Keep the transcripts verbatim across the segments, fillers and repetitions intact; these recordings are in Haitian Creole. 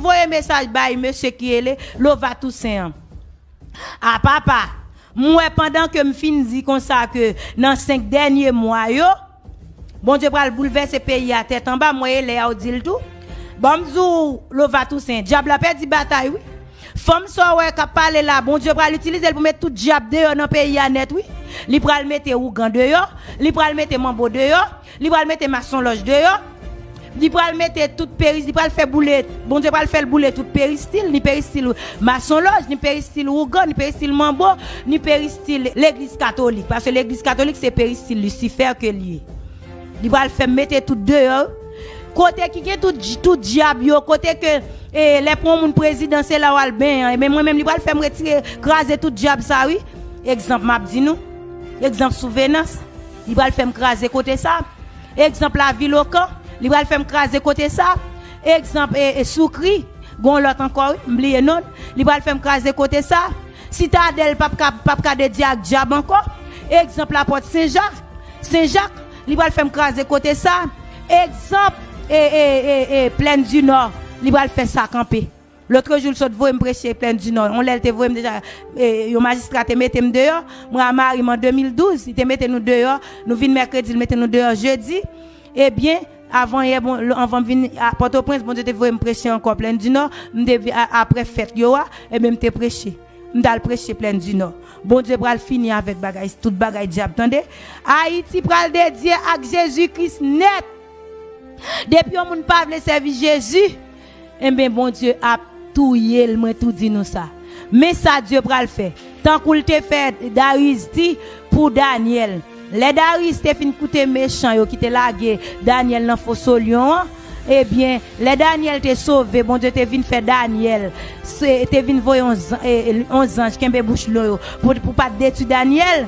voye mesaj bay mesye ki rele Lova Toussaint an. A papa, m wè pandan ke m fin di konsa ke nan senk dènye mwa yo, Bondye pral boulvèse peyi a tèt anba, m wè e lè a w di l tou. Ban m di w, Lova Toussaint, dyab la pèdi batay, wi. Fanm sa w wè k ap pale la, Bondye pral itilize l pou met tout dyab deyò nan peyi a nèt, wi. Li pral mete ougan deyò, li pral mete manbo deyò, li pral mete masonlòj deyò, li pral mete tout peris, li pral fè boule, Bondye pral fè l boule tout peristil, ni peristil masonlòj, ni peristil ougan, ni peristil manbo, ni peristil legliz katolik. Paske legliz katolik se peristil Lisifè ke l ye. Li pral fè m mete tout deyò. Kote ki gen tout, tout dyab yo, kote ke e, lè pran moun prezidan, se la w al benyen. Ebyen, mwen menm, li pral fè m retire, kraze tout dyab sa, wi. Egzanp, m ap di nou. Egzanp, Souvenans, li pral fè m kraze kote sa. Egzanp, Lavilokan, li pral fè m kraze kote sa. Egzanp, e, e, Soukri, gon lòt ankò, wi, m bliye non l, li pral fè m kraze kote sa. Sitadèl p ap ka, p ap ka dedye ak dyab ankò. Egzanp, Lapòt Sen Jak, Sen Jak, li pral fè m kraze kote sa. Egzanp, e, e, e, e, Plèn di Nò, li pral fè sa kanpe. Lòt jou, l sot voye m preche Plèn di Nò. On lè l te voye m deja, e, yon majistra te mete m deyò. Mwen a mari m an de mil douz, li te mete nou deyò. Nou vin mèkredi, l mete nou deyò jedi. Ebyen, avan yè, bon, anvan m vin a Pòtoprens, Bondye te voye m preche ankò Plèn di Nò. M te vi-, a-, apre fèt yo a, ebyen, m te preche. M t al preche Plèn di Nò. Bondye pral fini avèk bagay, tout bagay dyab, tande. Ayiti pral dedye ak Jezi Kris nèt. Depi yon moun pa vle sèvi Jezi, enben, Bondye ap touye l, mwen tou di nou sa. Men sa Dye pral fè. Tankou l te fè Darius di pou Danyèl. Lè Darius te fin koute mechan yo ki te lage Danyèl nan foso lyon an, ebyen, lè Danyèl te sove, Bondye te vin fè Danyèl, se, te vin voye yon zan-, e, e, yon zanj kenbe bouch lyon yo pou, pou pa t detwi Danyèl.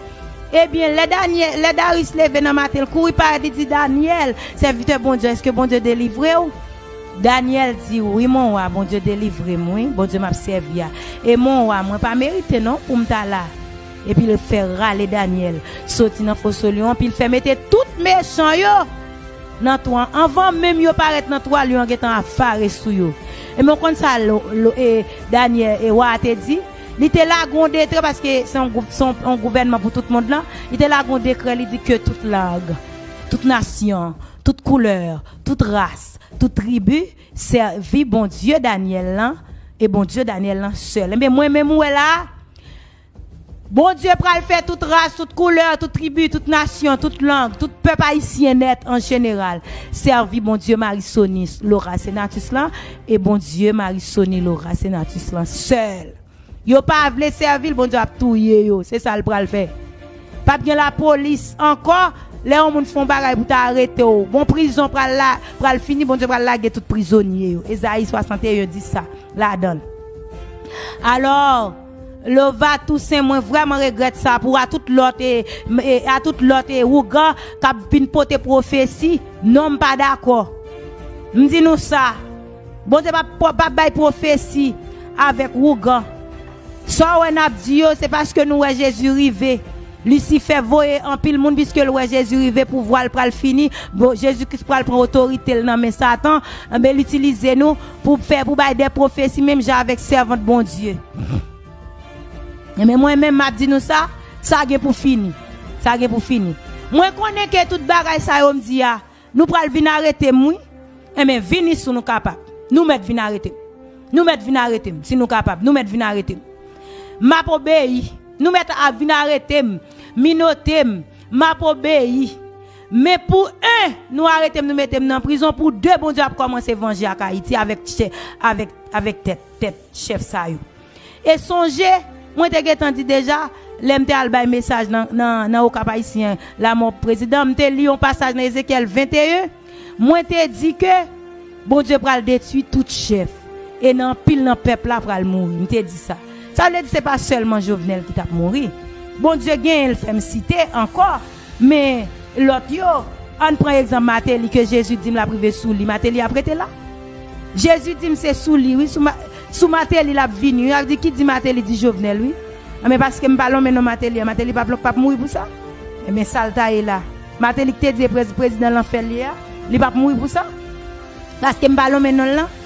Ebyen, lè Danyèl, lè Darius leve nan maten, l kouri parèt, li di, Danyèl, sèvitè Bondye, èske Bondye delivre w? Danyèl di, wi, mon wa, Bondye delivre m, wi, Bondye m ap sèvi a. E mon wa, mwen pa merite non pou m ta la. Epi l fè rale Danyèl soti nan foso lyon an, epi l fè mete tout mechan yo nan twa an. Anvan menm yo parèt nan twa, lyon an gentan avare sou yo. Ebyen, w konn sa lo, lo, e, Danyèl, e, wa a te di? Li te lage yon dekrè, paske se yon gou-, se yon, yon gouvènman pou tout mond lan. Li te lage yon dekrè, li di ke tout lang, tout nasyon, tout koulè, tout ras, tout tribi sèvi Bondye Danyèl lan, e Bondye Danyèl lan sèl. Ebyen, mwen menm, ou wè la, Bondye pral fè tout ras, tout koulè, tout tribi, tout nasyon, tout lang, tout pèp ayisyen nèt an jeneral sèvi Bondye Marisoni Laura Senatus lan, e Bondye Marisoni Laura Senatus lan sèl. Yo pa vle sèvi l, Bondye ap touye yo. Se sa l pral fè. P ap gen lapolis ankò. Lè yon moun fè yon bagay pou ta arete w, bon, prizon pral la, pral fini, Bondye pral lage tout prizonye yo. Ezayi swasanteyen di sa ladan l. Alò, Lova Toussaint, mwen vrèman regrèt sa pou a tout lòt, e, e, a tout lòt, e, ougan k ap vin pote pwofesi. Non, m pa dakò. M di nou sa. Bondye p ap, p ap bay pwofesi avèk ougan. Sa w wè n ap di yo, se paske nou wè Jezi rive. Lisifè voye anpil moun, piske l wè Jezi rive, pouvwa l pral fini. Bon, Jezi Kris pral pran otorite l nan men Satan. Enben, l itilize nou pou fè, pou bay de pwofesi, menm jan avèk sèvant Bondye. Enben, mwen menm, m ap di nou sa, sa gen pou fini. Sa gen pou fini. Mwen konnen ke tout bagay sa yo m di a, nou pral vin arete m, wi. Enben, vini si nou kapab. Nou mèt vin arete m. Nou mèt vin arete m, si nou kapab. Nou mèt vin arete m. M ap obeyi. Nou mèt a vin arete m, minote m. M ap obeyi. Men pou en, nou arete m, nou mete m nan prizon. Pou de, Bondye ap kòmanse vanje ak Ayiti avèk chè-, avèk, avèk tèt, tèt chèf sa yo. E sonje, mwen te gentan di deja, lè m te al bay mesaj nan, nan, nan Okap Ayisyen, lamò prezidan, m te li yon pasaj nan Ezekyèl venteyen, mwen te di ke Bondye pral detwi tout chèf, e nan anpil nan pèp la pral mouri. M te di sa. Sa vle di se pa sèlman Jovenel ki t ap mouri. Bondye genyen l fè m site ankò, men lòt yo, ann pran egzanp Mateli ke Jezi di m l ap rive sou li. Mateli ap rete la. Jezi di m se sou li, wi, sou Ma-, sou Mateli l ap vini, wi. Sa vle di ki di Mateli di Jovenel, wi. Anben, paske m pa lonmen non Mateli a, Mateli p ap, p ap mouri pou sa. Enben, sa l ta ye la. Mateli ki te di e prez-, prezidan lanfè l ye a, li p ap mouri pou sa. Paske m pa lonmen non l lan.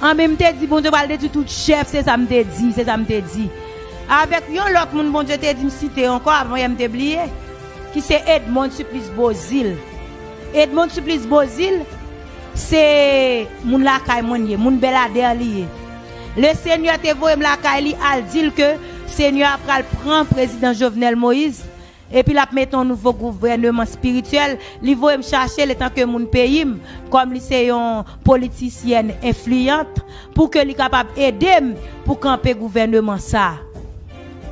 Anben, m te di Bondye pral detwi tout chèf, se sa m te di, se sa m te di. Avèk yon lòt moun Bondye te di m site ankò, avan yè m te bliye, ki se Edmonde Supplice Beauzile. Edmonde Supplice Beauzile, se moun lakay mwen li ye, moun Bèladè li ye. Le Senyè te voye m lakay li al di l ke Senyè a pral pran prezidan Jovenel Moïse, epi l ap mete yon nouvo gouvèneman espirityèl. Li voye m chache l etan ke moun peyi m, kòm li se yon politisyèn enfliyant, pou ke li kapab ede m pou kanpe gouvèneman sa a.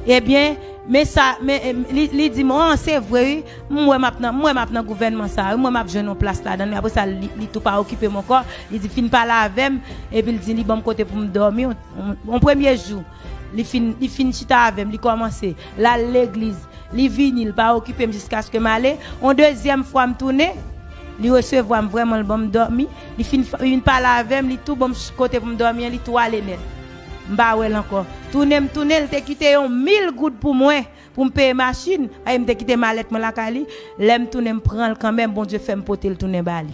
Ebyen, men sa, men, em, li, li di m, oh, se vre, wi. M wè m ap nan, m wè m ap nan gouvènman sa a, wi. M wè m ap jwenn yon plas ladan l. Men apre sa, li, li tou pa okipe m ankò. Li di, fin pale avè m, epi l di, li ban m kote pou m dòmi. On, on, on premye jou, li fin, li fin chita avè m, li kòmanse. L al legliz, li vini, li pa okipe m jiskaske m ale. On dezyèm fwa, m tounen, li resevwa m vrèman, li ban m dòmi. Li fin, fin pale avè m, li tou ban m ch-, kote pou m dòmi an, li tou ale nèt. M pa wè l ankò. Tounen, m tounen, li te kite yon mil goud pou mwen, pou m peye machin. Paske m te kite malèt mwen lakay li. Lè m tounen, m pran l kanmenm, Bondye fè m pote l tounen ba li.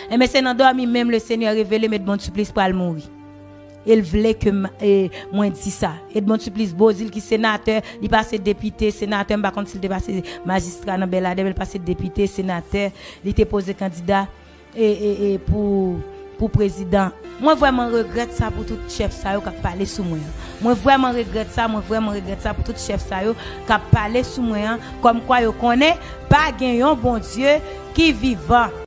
Enben, se nan dòmi menm Lesenyè revele m Edmonde Supplice pral mouri. E l vle ke m, e, mwen di sa. Edmonde Supplice Beauzile ki senatè, li pase depite, senatè, m pa konn si l te pase majistra nan Bèladè, men l pase depite, senatè, li te poze kandida, e, e, e, pou, pou prezidan. Mwen vrèman regrèt sa pou tout chèf sa yo k ap pale sou mwen an. Mwen vrèman regrèt sa, mwen vrèman regrèt sa pou tout chèf sa yo k ap pale sou mwen an, kòmkwa yo konnen pa gen yon Bondye ki vivan.